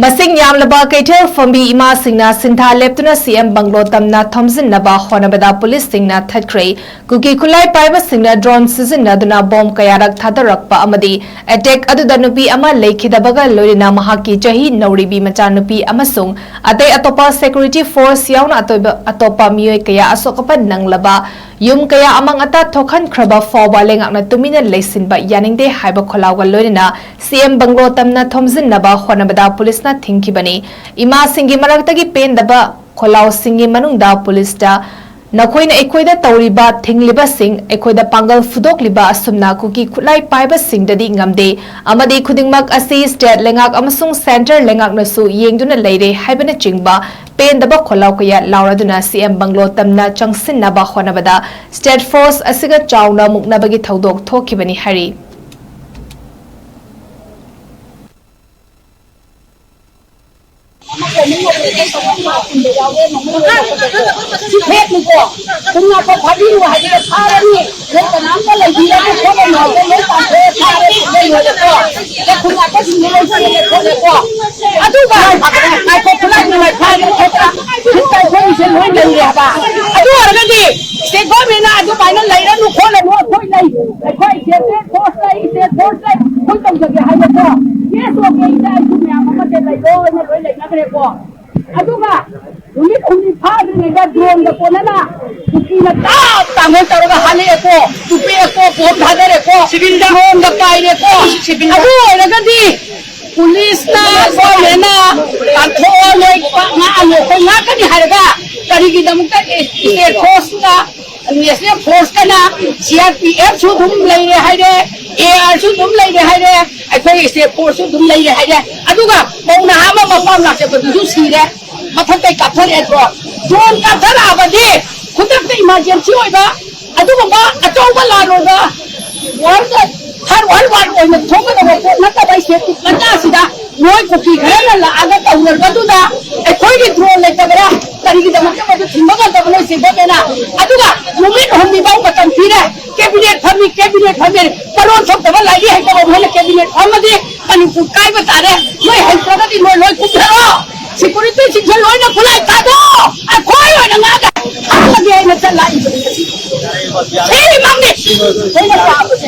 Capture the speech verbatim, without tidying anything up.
ꯃꯁꯤꯡ ꯌꯥꯝꯂꯕ ꯀꯩꯊꯦꯜ ꯐꯝꯕꯤ ꯏꯃꯥꯁꯤꯡꯅ ꯁꯤꯟꯊꯥ ꯂꯦꯞꯇꯨꯅ ꯁꯤ ꯑꯦꯝ ꯕꯪꯒ꯭ꯂꯣ ꯇꯝꯅ ꯊꯣꯝꯖꯤꯟꯅꯕ ꯍꯣꯠꯅꯕꯗ ꯄꯨꯂꯤꯁꯁꯤꯡꯅ ꯊꯠꯈ꯭ꯔꯦ꯫ ꯀꯨꯀꯤ ꯈꯨꯠꯂꯥꯏ ꯄꯥꯏꯕꯁꯤꯡꯅ ꯗ꯭ꯔꯣꯟ ꯁꯤꯖꯤꯟꯅꯗꯨꯅ ꯕꯣꯝ ꯀꯌꯥꯔꯛ ꯊꯥꯗꯔꯛꯄ ꯑꯃꯗꯤ ꯑꯦꯇꯦꯛ ꯑꯗꯨꯗ ꯅꯨꯄꯤ ꯑꯃ ꯂꯩꯈꯤꯗꯕꯒ ꯂꯣꯏꯅꯅ ꯃꯍꯥꯛꯀꯤ ꯆꯍꯤ ꯅꯧꯔꯤꯕꯤ ꯃꯆꯥꯅꯨꯄꯤ ꯑꯃꯁꯨꯡ ꯑꯇꯩ ꯑꯇꯣꯞꯄ ꯁꯦꯀ꯭ꯌꯨꯔꯤꯇꯤ ꯐꯣꯔꯁ ꯌꯥꯎꯅ ꯑꯇꯣꯏꯕ-, ꯑꯇꯣꯞꯄ ꯃꯤꯑꯣꯏ ꯀꯌꯥ ꯑꯁꯣꯛ ꯑꯄꯟ ꯅꯪꯂꯕ ꯌꯨꯝ ꯀꯌꯥ ꯑꯃꯥꯡ ꯑꯇꯥ ꯊꯣꯛꯍꯟꯈ꯭ꯔꯕ ꯐꯥꯎꯕ ꯂꯩꯉꯥꯛꯅ ꯇꯨꯃꯤꯟꯅ ꯂꯩꯁꯤꯟꯕ ꯌꯥꯅꯤꯡꯗꯦ ꯍꯥꯏꯕ ꯈꯣꯜꯂꯥꯎꯒ ꯂꯣꯏꯅꯅ ꯁꯤ ꯑꯦꯝ ꯕꯪꯒ꯭ꯂꯣ ꯇꯝꯅ ꯊꯣꯝꯖꯤꯟꯅꯕ ꯍꯣꯠꯅꯕꯗ ꯄꯨꯂꯤꯁꯅ ꯊꯤꯡꯈꯤꯕꯅꯤ꯫ ꯏꯃꯥꯁꯤꯡꯒꯤ ꯃꯔꯛꯇꯒꯤ ꯄꯦꯟꯗꯕ ꯈꯣꯜꯂꯥꯎꯁꯤꯡꯒꯤ ꯃꯅꯨꯡꯗ ꯄꯨꯂꯤꯁꯇ "ꯅꯈꯣꯏꯅ ꯑꯩꯈꯣꯏꯗ ꯇꯧꯔꯤꯕ, ꯊꯤꯡꯂꯤꯕꯁꯤꯡ, ꯑꯩꯈꯣꯏꯗ ꯄꯥꯡꯒꯜ ꯐꯨꯗꯣꯛꯂꯤꯕ ꯑꯁꯨꯝꯅ ꯀꯨꯀꯤ ꯈꯨꯠꯂꯥꯏ ꯄꯥꯏꯕꯁꯤꯡꯗꯗꯤ ꯉꯝꯗꯦ ꯑꯃꯗꯤ ꯈꯨꯗꯤꯡꯃꯛ ꯑꯁꯤ ꯁ꯭ꯇꯦꯠ ꯂꯩꯉꯥꯛ ꯑꯃꯁꯨꯡ ꯁꯦꯟꯇꯔ ꯂꯩꯉꯥꯛꯅꯁꯨ ꯌꯦꯡꯗꯨꯅ ꯂꯩꯔꯦ" ꯍꯥꯏꯕꯅꯆꯤꯡꯕ ꯄꯦꯟꯗꯕ ꯈꯣꯜꯂꯥꯎ ꯀꯌꯥ ꯂꯥꯎꯔꯗꯨꯅ ꯁꯤ ꯑꯦꯝ ꯕꯪꯒ꯭ꯂꯣ ꯇꯝꯅ ꯆꯪꯁꯤꯟꯅꯕ ꯍꯣꯠꯅꯕꯗ ꯁ꯭ꯇꯦꯠ ꯐꯣꯔꯁ ꯑꯁꯤꯒ ꯆꯥꯎꯅ ꯃꯨꯛꯅꯕꯒꯤ ꯊꯧꯗꯣꯛ ꯊꯣꯛꯈꯤꯕꯅꯤ ꯍꯥꯏꯔꯤ꯫ ꯁꯤ ꯐꯦꯛꯅꯤꯀꯣ꯫ ꯊꯨꯝ ꯌꯥꯛꯄ ꯐꯥꯕꯤꯌꯨ ꯍꯥꯏꯕꯗ ꯐꯥꯔꯅꯤ꯫ ꯅꯣꯏ ꯀꯅꯥꯝꯇ ꯂꯩꯕꯤꯔꯅꯨ ꯈꯣꯠꯂꯅꯨ ꯍꯥꯏꯕꯗ ꯂꯣꯏ ꯇꯥꯟꯊꯣꯛꯑꯦ, ꯐꯥꯔꯦ, ꯂꯣꯏ ꯂꯣꯏꯔꯦꯀꯣ꯫ ꯁꯦ ꯊꯨꯝ ꯌꯥꯛꯄꯁꯤꯡꯗꯣ ꯂꯣꯏ ꯁꯤꯜꯂꯦ ꯈꯣꯠꯂꯦꯀꯣ꯫ ꯑꯗꯨꯒ ꯉꯥꯏꯈꯣ, ꯈꯨꯠꯂꯥꯏ ꯅꯨꯡꯂꯥꯏ ꯐꯥꯔꯦ ꯈꯣꯠꯄ ꯁꯤ ꯇꯥꯏꯊꯣꯛꯏꯁꯦ ꯂꯣꯏ ꯂꯩꯔꯦ ꯍꯥꯏꯕ꯫ ꯑꯗꯨ ꯑꯣꯏꯔꯒꯗꯤ ꯁ꯭ꯇꯦꯠ ꯒꯣꯔꯃꯦꯟꯅ ꯑꯗꯨꯃꯥꯏꯅ ꯂꯩꯔꯅꯨ ꯈꯣꯠꯂꯅꯨ, ꯑꯩꯈꯣꯏ ꯂꯩ, ꯑꯩꯈꯣꯏ ꯁꯦꯟꯇ꯭ꯔꯦꯜ ꯐꯣꯔꯁ ꯂꯩ, ꯁ꯭ꯇꯦꯠ ꯐꯣꯔꯁ ꯂꯩ, ꯑꯩꯈꯣꯏ ꯇꯧꯖꯒꯦ ꯍꯥꯏꯕꯀꯣ꯫ ꯀꯦꯁ ꯑꯣꯏꯒꯦ ꯑꯩꯁꯨ ꯃꯌꯥꯝ ꯑꯃ ꯂꯩ, ꯂꯣꯏꯅ ꯂꯣꯏ ꯂꯩꯅꯈ꯭ꯔꯦꯀꯣ꯫ ꯑꯗꯨꯒ ꯅꯨꯃꯤꯠ ꯍꯨꯝꯅꯤ ꯐꯥꯗ꯭ꯔꯤꯉꯩꯗ ꯗ꯭ꯔꯣꯟꯒ ꯀꯣꯟꯅꯅ ꯀꯨꯀꯤꯅ ꯇꯥꯞ ꯇꯥꯞꯅ ꯇꯧꯔꯒ ꯍꯥꯠꯂꯛꯑꯦꯀꯣ, ꯇꯨꯞꯄꯦꯛꯑꯦꯀꯣ, ꯕꯣꯝ ꯊꯥꯗꯔꯦꯀꯣ, ꯁꯤꯚꯤꯜꯗ ꯗ꯭ꯔꯣꯟꯒ ꯄꯥꯏꯔꯦꯀꯣ꯫ ꯁꯤꯚꯤꯜꯗ ꯑꯗꯨ ꯑꯣꯏꯔꯒꯗꯤ ꯄꯨꯂꯤꯁꯅ, ꯒꯣꯔꯃꯦꯟꯅ ꯇꯥꯟꯊꯣꯛꯑꯣ, ꯅꯣꯏ ꯉꯥꯛꯑꯅꯨ, ꯑꯩꯈꯣꯏ ꯉꯥꯛꯀꯅꯤ ꯍꯥꯏꯔꯒ ꯀꯔꯤꯒꯤꯗꯃꯛꯇ state ꯐꯣꯔꯁꯅ, national ꯐꯣꯔꯁꯇꯅ, C R P ꯑꯦꯐꯁꯨ ꯑꯗꯨꯝ ꯂꯩꯔꯦ ꯍꯥꯏꯔꯦ, ꯑꯦ ꯑꯥꯔꯁꯨ ꯑꯗꯨꯝ ꯂꯩꯔꯦ ꯍꯥꯏꯔꯦ, ꯑꯩꯈꯣꯏ ꯁ꯭ꯇꯦꯠ ꯐꯣꯔꯁꯁꯨ ꯑꯗꯨꯝ ꯂꯩꯔꯦ ꯍꯥꯏꯔꯦ, ꯑꯗꯨꯒ ꯃꯧ ꯅꯍꯥ ꯑꯃ ꯃꯄꯥꯝ ꯂꯥꯛꯆꯕꯗꯨꯁꯨ ꯁꯤꯔꯦ, ꯃꯊꯛꯇꯩ ꯀꯥꯞꯊꯔꯛꯑꯦꯀꯣ꯫ ꯗ꯭ꯔꯣꯟ ꯀꯥꯞꯊꯔꯛꯑꯕꯗꯤ ꯈꯨꯗꯛꯇ ꯏꯃꯥꯔꯖꯦꯟꯁꯤ ꯑꯣꯏꯕ ꯑꯗꯨꯒꯨꯝꯕ ꯑꯆꯧꯕ ꯂꯥꯟ ꯑꯣꯏꯕ ꯋꯥꯔꯜꯗ, ꯊꯥꯔꯗ ꯋꯥꯔꯜꯗ ꯋꯥꯔ ꯑꯣꯏꯅ ꯊꯣꯛꯀꯗꯕ ꯄꯣꯠ ꯅꯠꯇꯕ ꯁ꯭ꯇꯦꯠ ꯃꯆꯥꯁꯤꯗ ꯃꯣꯏ ꯀꯨꯀꯤ ꯈꯔꯅ ꯂꯥꯛꯑꯒ ꯇꯧꯔꯕꯗꯨꯗ ꯑꯩꯈꯣꯏꯒꯤ ꯗ꯭ꯔꯣꯟ ꯂꯩꯇꯕ꯭ꯔꯥ? ꯀꯔꯤꯒꯤꯗꯃꯛꯇ ꯃꯗꯨ ꯊꯤꯡꯕ ꯉꯝꯗꯕꯅꯣ ꯁꯤ ꯒꯣꯔꯃꯦꯟꯅ? ꯑꯗꯨꯒ ꯅꯨꯃꯤꯠ ꯍꯨꯝꯅꯤ ꯐꯥꯎ ꯃꯇꯝ ꯄꯤꯔꯦ꯫ ꯀꯦꯕꯤꯅꯦꯠ ꯐꯝꯃꯤ, ꯀꯦꯕꯤꯅꯦꯠ ꯐꯝꯃꯤ꯫ ꯃꯔꯣꯟ ꯊꯣꯛꯇꯕ ꯂꯥꯏꯔꯤꯛ ꯍꯩꯇꯕ ꯃꯣꯏꯅ ꯀꯦꯕꯤꯅꯦꯠ ꯐꯝꯃꯗꯤ ꯃꯅꯤꯄꯨꯔ ꯀꯥꯏꯕ ꯇꯥꯔꯦ꯫ ꯅꯣꯏ ꯍꯩꯇ꯭ꯔꯒꯗꯤ ꯅꯣꯏ ꯂꯣꯏ ꯁꯦꯀ꯭ꯌꯨꯔꯤꯇꯤꯁꯤꯡꯁꯦ ꯂꯣꯏꯅ ꯈꯨꯠꯂꯥꯏ ꯊꯥꯗꯣꯛꯑꯣ꯫ ꯑꯩꯈꯣꯏ ꯑꯣꯏꯅ ꯉꯥꯛꯑꯒ ꯍꯥꯠꯂꯒꯦ ꯍꯥꯏꯅ ꯆꯠꯂꯛꯏꯕꯅꯤ꯫ ꯁꯤꯃꯛꯅꯤ ꯑꯩꯅ ꯄꯥꯝꯕꯁꯦ꯫